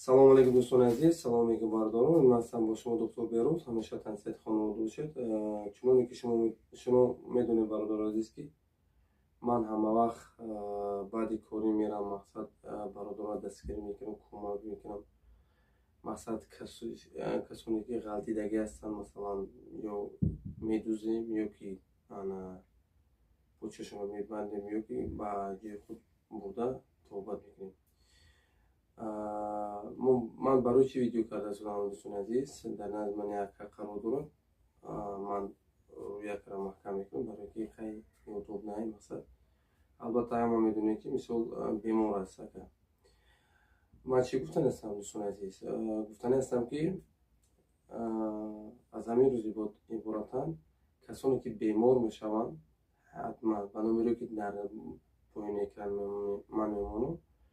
Салому алейкум, дӯстони азиз, салому алейкум, бародарон. Ман ҳастам бо шумо, доктор Бероз. Ҳамеша тансиҳати хонавода бошед. Чуноне ки шумо медонед, бародари азиз, ки ман ҳамавақт баъди корӣ мерам, мақсад, бародаронро дастгирӣ мекунам, кӯмак мекунам. Мақсад, касоне ки ғалтидагӣ ҳастанд, масалан, ё медузем, ё ки почашонро мебандем, ё ки ба ҷои худ бурда табобат мекунем. Ман барои чӣ видео карда шудам, дӯстони азиз? Дар назди ман як қарор дорад, ман якра маҳкам мекунам, барои ки хай неудобно. Мақсад, албатта, ҳама медонед, ки мисол бемор аст ака. Ман чӣ гуфтани ҳастам, дӯстони азиз? Гуфтани ҳастам, ки аз ҳамин рӯз иборатан касоне ки бемор мешаванд, ҳатман ба номере, ки дар поёни экран ман мемонам.